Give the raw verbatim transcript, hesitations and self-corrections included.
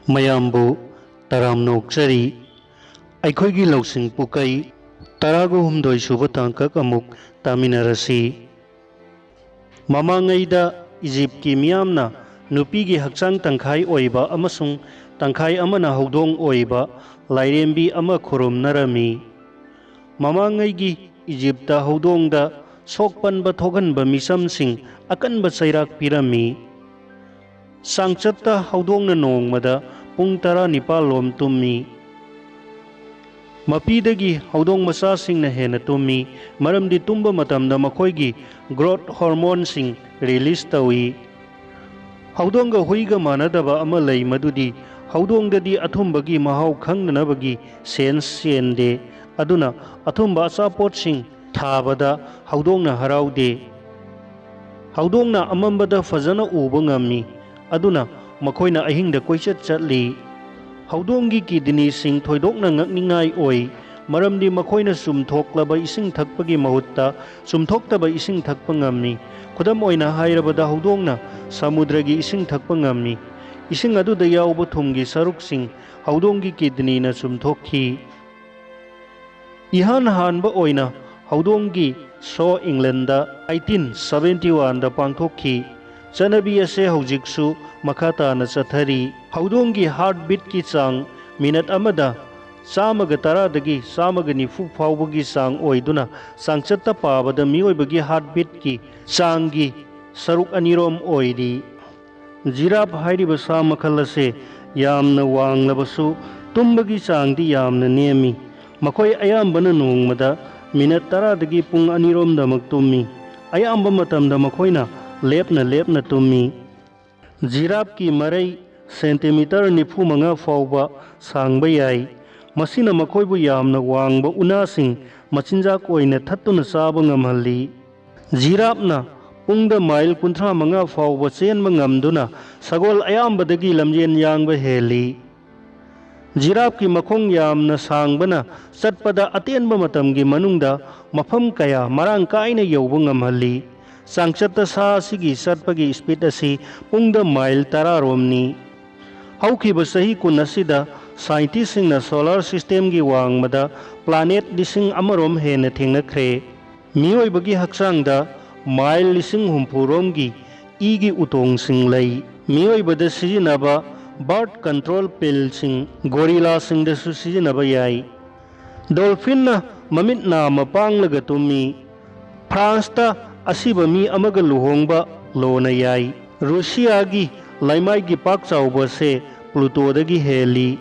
ꯃꯌꯥꯝꯕꯨ ꯇꯔꯥꯝꯅ ꯑꯣꯛꯆꯔꯤ꯫ ꯑꯩꯈꯣꯏꯒꯤ ꯂꯧꯁꯤꯡ ꯄꯨꯀꯩ ꯇꯔꯥꯒ ꯍꯨꯝꯗꯣꯏ ꯁꯨꯕ ꯇꯥꯡꯀꯛ ꯑꯃꯨꯛ ꯇꯥꯃꯤꯟꯅꯔꯁꯤ꯫ ꯃꯃꯥꯡꯉꯩꯗ ꯏꯖꯤꯞꯀꯤ ꯃꯤꯌꯥꯝꯅ ꯅꯨꯄꯤꯒꯤ ꯍꯛꯆꯥꯡ ꯇꯪꯈꯥꯏ ꯑꯣꯏꯕ ꯑꯃꯁꯨꯡ ꯇꯪꯈꯥꯏ ꯑꯃꯅ ꯍꯧꯗꯣꯡ ꯑꯣꯏꯕ ꯂꯥꯏꯔꯦꯝꯕꯤ ꯑꯃ ꯈꯨꯔꯨꯝꯅꯔꯝꯃꯤ꯫ ꯃꯃꯥꯡꯉꯩꯒꯤ ꯏꯖꯤꯞꯇ ꯍꯧꯗꯣꯡꯗ ꯁꯣꯛ ꯄꯟꯕ ꯊꯣꯛꯍꯟꯕ ꯃꯤꯆꯝꯁꯤꯡ ꯑꯀꯟꯕ ꯆꯩꯔꯥꯛ ꯄꯤꯔꯝꯃꯤ꯫ ꯆꯥꯡꯆꯠꯇ ꯍꯧꯗꯣꯡꯅ ꯅꯣꯡꯃꯗ ꯄꯨꯡ ꯇꯔꯥꯅꯤꯄꯥꯜ ꯂꯣꯝ ꯇꯨꯝꯃꯤ꯫ ꯃꯄꯤꯗꯒꯤ ꯍꯧꯗꯣꯡ ꯃꯆꯥꯁꯤꯡꯅ ꯍꯦꯟꯅ ꯇꯨꯝꯃꯤ, ꯃꯔꯝꯗꯤ ꯇꯨꯝꯕ ꯃꯇꯝꯗ ꯃꯈꯣꯏꯒꯤ growth hormoneꯁꯤꯡ release ꯇꯧꯏ꯫ ꯍꯧꯗꯣꯡꯒ ꯍꯨꯏꯒ ꯃꯥꯟꯅꯗꯕ ꯑꯃ ꯂꯩ, ꯃꯗꯨꯗꯤ ꯍꯧꯗꯣꯡꯗꯗꯤ ꯑꯊꯨꯝꯕꯒꯤ ꯃꯍꯥꯎ ꯈꯪꯅꯅꯕꯒꯤ sense ꯆꯦꯟꯗꯦ, ꯑꯗꯨꯅ ꯑꯊꯨꯝꯕ ꯑꯆꯥꯄꯣꯠꯁꯤꯡ ꯊꯥꯕꯗ ꯍꯧꯗꯣꯡꯅ ꯍꯔꯥꯎꯗꯦ꯫ ꯍꯧꯗꯣꯡꯅ ꯑꯃꯝꯕꯗ ꯐꯖꯅ ꯎꯕ ꯉꯝꯃꯤ, ꯑꯗꯨꯅ ꯃꯈꯣꯏꯅ ꯑꯍꯤꯡꯗ ꯀꯣꯏꯆꯠ ꯆꯠꯂꯤ꯫ ꯍꯧꯗꯣꯡꯒꯤ kidneyꯁꯤꯡ ꯊꯣꯏꯗꯣꯛꯅ ꯉꯛꯅꯤꯡꯉꯥꯏ ꯑꯣꯏ, ꯃꯔꯝꯗꯤ ꯃꯈꯣꯏꯅ ꯆꯨꯝꯊꯣꯛꯂꯕ ꯏꯁꯤꯡ ꯊꯛꯄꯒꯤ ꯃꯍꯨꯠꯇ ꯆꯨꯝꯊꯣꯛꯇꯕ ꯏꯁꯤꯡ ꯊꯛꯄ ꯉꯝꯃꯤ꯫ ꯈꯨꯗꯝ ꯑꯣꯏꯅ ꯍꯥꯏꯔꯕꯗ, ꯍꯧꯗꯣꯡꯅ ꯁꯃꯨꯗ꯭ꯔꯒꯤ ꯏꯁꯤꯡ ꯊꯛꯄ ꯉꯝꯃꯤ꯫ ꯏꯁꯤꯡ ꯑꯗꯨꯗ ꯌꯥꯎꯕ ꯊꯨꯝꯒꯤ ꯁꯔꯨꯛꯁꯤꯡ ꯍꯧꯗꯣꯡꯒꯤ kidneyꯅ ꯆꯨꯝꯊꯣꯛꯈꯤ꯫ ꯏꯍꯥꯟ ꯍꯥꯟꯕ ꯑꯣꯏꯅ ꯍꯧꯗꯣꯡꯒꯤ show Englandꯗ eighteen seventy oneꯗ ꯄꯥꯡꯊꯣꯛꯈꯤ꯫ ꯆꯠꯅꯕꯤ ꯑꯁꯦ ꯍꯧꯖꯤꯛꯁꯨ ꯃꯈꯥ ꯇꯥꯅ ꯆꯠꯊꯔꯤ꯫ ꯍꯧꯗꯣꯡꯒꯤ heartbeatꯀꯤ ꯆꯥꯡ ꯃꯤꯅꯠ ꯑꯃꯗ ꯆꯥꯝꯃꯒ ꯇꯔꯥꯗꯒꯤ ꯆꯥꯝꯃꯒ ꯅꯤꯐꯨ ꯐꯥꯎꯕꯒꯤ ꯆꯥꯡ ꯑꯣꯏꯗꯨꯅ, ꯆꯥꯡꯆꯠꯇ ꯄꯥꯕꯗ ꯃꯤꯑꯣꯏꯕꯒꯤ heartbeatꯀꯤ ꯆꯥꯡꯒꯤ ꯁꯔꯨꯛ ꯑꯅꯤꯔꯣꯝ ꯑꯣꯏꯔꯤ꯫ Giraffe ꯍꯥꯏꯔꯤꯕ ꯁꯥ ꯃꯈꯜ ꯑꯁꯦ ꯌꯥꯝꯅ ꯋꯥꯡꯂꯕꯁꯨ, ꯇꯨꯝꯕꯒꯤ ꯆꯥꯡꯗꯤ ꯌꯥꯝꯅ ꯅꯦꯝꯃꯤ꯫ ꯃꯈꯣꯏ ꯑꯌꯥꯝꯕꯅ ꯅꯣꯡꯃꯗ ꯃꯤꯅꯠ ꯇꯔꯥꯗꯒꯤ ꯄꯨꯡ ꯑꯅꯤꯔꯣꯝꯗꯃꯛ ꯇꯨꯝꯃꯤ꯫ ꯑꯌꯥꯝꯕ ꯃꯇꯝꯗ ꯃꯈꯣꯏꯅ ꯂꯦꯞꯅ ꯂꯦꯞꯅ ꯇꯨꯝꯃꯤ꯫ Giraffeꯀꯤ ꯃꯔꯩ centimeter ꯅꯤꯐꯨ ꯃꯉꯥ ꯐꯥꯎꯕ ꯁꯥꯡꯕ ꯌꯥꯏ꯫ ꯃꯁꯤꯅ ꯃꯈꯣꯏꯕꯨ ꯌꯥꯝꯅ ꯋꯥꯡꯕ ꯎꯅꯥꯁꯤꯡ ꯃꯆꯤꯟꯖꯥꯛ ꯑꯣꯏꯅ ꯊꯠꯇꯨꯅ ꯆꯥꯕ ꯉꯝꯍꯜꯂꯤ꯫ Giraffeꯅ ꯄꯨꯡꯗ mile ꯀꯨꯟꯊ꯭ꯔꯥ ꯃꯉꯥ ꯐꯥꯎꯕ ꯆꯦꯟꯕ ꯉꯝꯗꯨꯅ ꯁꯒꯣꯜ ꯑꯌꯥꯝꯕꯗꯒꯤ ꯂꯝꯖꯦꯟ ꯌꯥꯡꯕ ꯍꯦꯜꯂꯤ꯫ Giraffeꯀꯤ ꯃꯈꯣꯡ ꯌꯥꯝꯅ ꯁꯥꯡꯕꯅ ꯆꯠꯄꯗ ꯑꯇꯦꯟꯕ ꯃꯇꯝꯒꯤ ꯃꯅꯨꯡꯗ ꯃꯐꯝ ꯀꯌꯥ ꯃꯔꯥꯡ ꯀꯥꯏꯅ ꯌꯧꯕ ꯉꯝꯍꯜꯂꯤ꯫ ꯆꯥꯡꯆꯠꯇ ꯁꯥ ꯑꯁꯤꯒꯤ ꯆꯠꯄꯒꯤ speed ꯑꯁꯤ ꯄꯨꯡꯗ mile ꯇꯔꯥ ꯔꯣꯝꯅꯤ꯫ ꯍꯧꯈꯤꯕ ꯆꯍꯤ ꯀꯨꯟ ꯑꯁꯤꯗ scientistꯁꯤꯡꯅ solar systemꯒꯤ ꯋꯥꯡꯃꯗ planet ꯂꯤꯁꯤꯡ ꯑꯃꯔꯣꯝ ꯍꯦꯟꯅ ꯊꯦꯡꯅꯈ꯭ꯔꯦ꯫ ꯃꯤꯑꯣꯏꯕꯒꯤ ꯍꯛꯆꯥꯡꯗ mile ꯂꯤꯁꯤꯡ ꯍꯨꯝꯐꯨ ꯔꯣꯝꯒꯤ ꯏꯒꯤ ꯎꯇꯣꯡꯁꯤꯡ ꯂꯩ꯫ ꯃꯤꯑꯣꯏꯕꯗ ꯁꯤꯖꯤꯟꯅꯕ birth control pillꯁꯤꯡ gorillasꯁꯤꯡꯗꯁꯨ ꯁꯤꯖꯤꯟꯅꯕ ꯌꯥꯏ꯫ Dolphinꯅ ꯃꯃꯤꯠ ꯅꯥꯝꯃ ꯄꯥꯡꯂꯒ ꯇꯨꯝꯃꯤ꯫ Franceꯇ ꯑꯁꯤꯕ ꯃꯤ ꯑꯃꯒ ꯂꯨꯍꯣꯡꯕ ꯂꯣꯅ ꯌꯥꯏ꯫ Russiaꯒꯤ ꯂꯩꯃꯥꯏꯒꯤ ꯄꯥꯛ ꯆꯥꯎꯕꯁꯦ Plutoꯗꯒꯤ ꯍꯦꯜꯂꯤ꯫